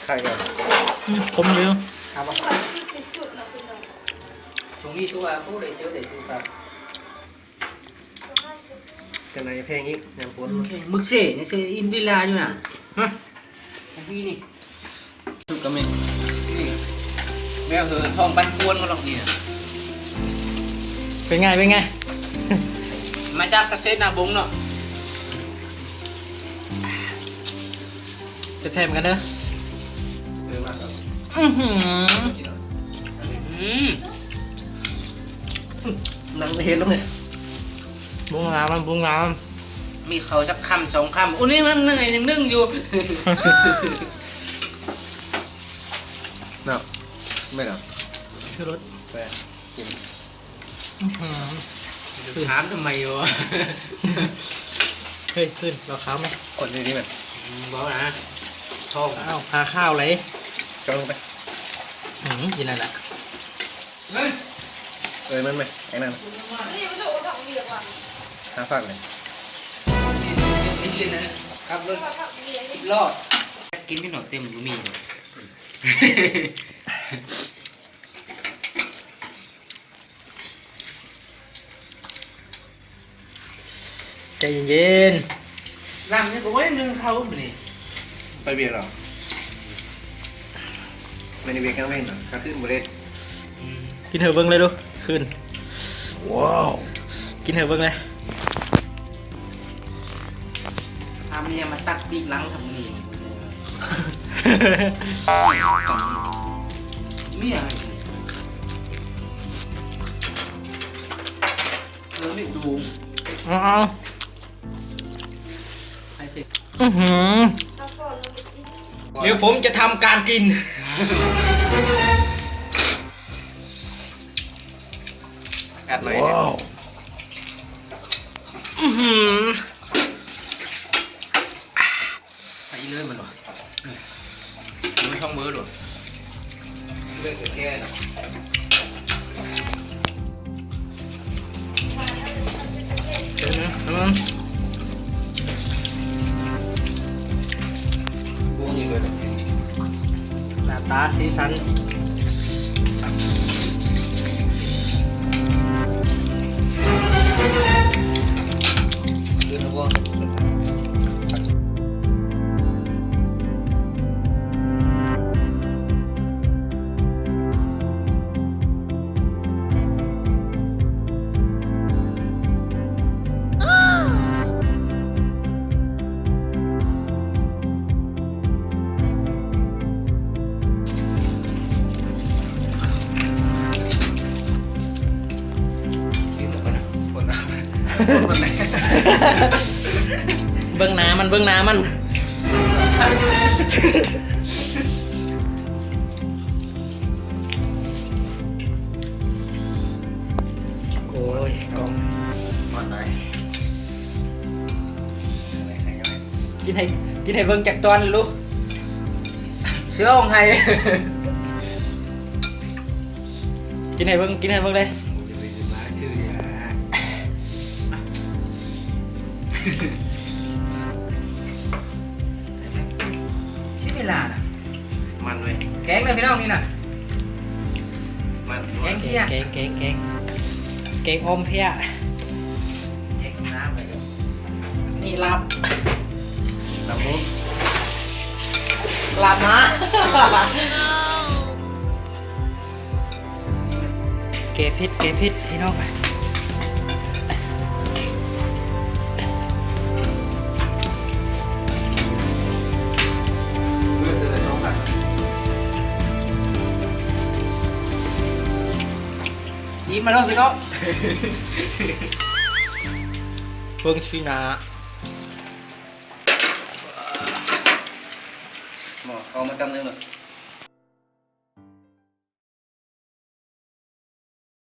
ໄຂ່ກ່ອນ ອືມ ຂົມຢູ່ ເອົາບໍ່? ຊ່ວງນີ້ຄືວ່າຜູ້ໃດເຈີໄດ້ຖືກປັບ ຈັ່ງໃດແພງອີກ ຍາມຝົນ ອືມ ແພງ ໝຶກເຊ ນີ້ເຊອິນວິລາຢູ່ນະ ຮະ ອັນນີ້ນີ້ ສຸດກໍມີ ນີ້ ແນວເຫີນທອງປັນປວນບໍ່ລອກນີ້ນະ ເປັນໄງ ເປັນໄງ? ມາຈາກກະເສດນາບົງເນາະ. ແຊບໆ ກັນເດີ ເອີ ມາ ອືຫື ອື ນັ່ງເຮັດລົງນີ້ ບຸງງາມ ບຸງງາມ ມີເຂົ້າຈັກຄຳສອງຄຳ ໂອ້ ນີ້ມັນໜຶ່ງ ຍັງໜຶ່ງຢູ່ ເນາະ ແມ່ນເນາະ ຄືລົດ ແປ ກິນ ອືຫື ຈະຖາມທຳໄມວະ? ເຮີ້ຍ ຂຶ້ນ ເອົາຂາວມາ ຄົນນີ້ນີ້ແມ່ນ ອືມ ບໍ່ນະ ທ້ອງ ອ້າວ ຫາຂ້າວໄຫຼ ເຈົ້າລົງໄປ ອືມ ກິນນັ້ນລະ ເອີຍ ມັນແມ່ນ ໄອ້ນັ້ນ ຫາຟາກເລີຍ ຂັບລົດສິບລໍ້ ກິນຢູ່ເນາະ ເຕັມບໍ່ມີ ໃຈເຢັນໆ ນ້ຳນີ້ກໍບໍ່ໄດ້ໜຶ້ງເຂົ້າມື້ນີ້ ໄປວຽກແລ້ວ ໄປວຽກກາງເວັນ ກາງຄືນບໍ່ໄດ້ ອືມ ກິນໃຫ້ເບິ່ງເລີຍດູ ຄືນ ວ້າວ ກິນໃຫ້ເບິ່ງເລີຍ. ພາເມຍມາຕັດປີກຫຼັງທຳນີ້ ເມຍ ເອີ ມີດູ ເອົາໆ ໃຫ້ເປັນ ອືຫື ດຽວຜົມຈະທຳການກິນ ອັດໜ້ອຍ ວ້າວ ອືຫື ໃສ່ເລີຍມັນບໍ່ ເລີຍຊ່ອງເບີໂລດ ເລືອກແທ້ເນາະ ເອີ ອືມ ໜ້າຕາສີສັນ ເບິ່ງໜ້າມັນ ເບິ່ງໜ້າມັນ. ໂອ້ຍ ກ້ອງ ມ່ວນຫຼາຍ ກິນໃຫ້ ກິນໃຫ້ເບິ່ງຈັກຕອນລູກ ຊິຮ້ອງໄຫ້ ກິນໃຫ້ເບິ່ງ ກິນໃຫ້ເບິ່ງເລີຍ ຊິເວລານະ. ມັນເວີຍ ແກງເດີພີ່ນ້ອງນີ້ນະ ມັນ ແກງເພຍ ແກງ ແກງ ແກງ ແກງອ່ອມເພຍ ແກງນ້ຳໄປເດີ ນີ້ລາບ ລາບໝູ ລາບໝາ. ແກ້ເຜັດ ແກ້ເຜັດພີ່ນ້ອງ ອີ່ມມາເດີພີ່ນ້ອງ ເບິ່ງສີໜ້າ ໝໍ້ເຂົ້າມາຕຳໜຶ່ງເນາະ.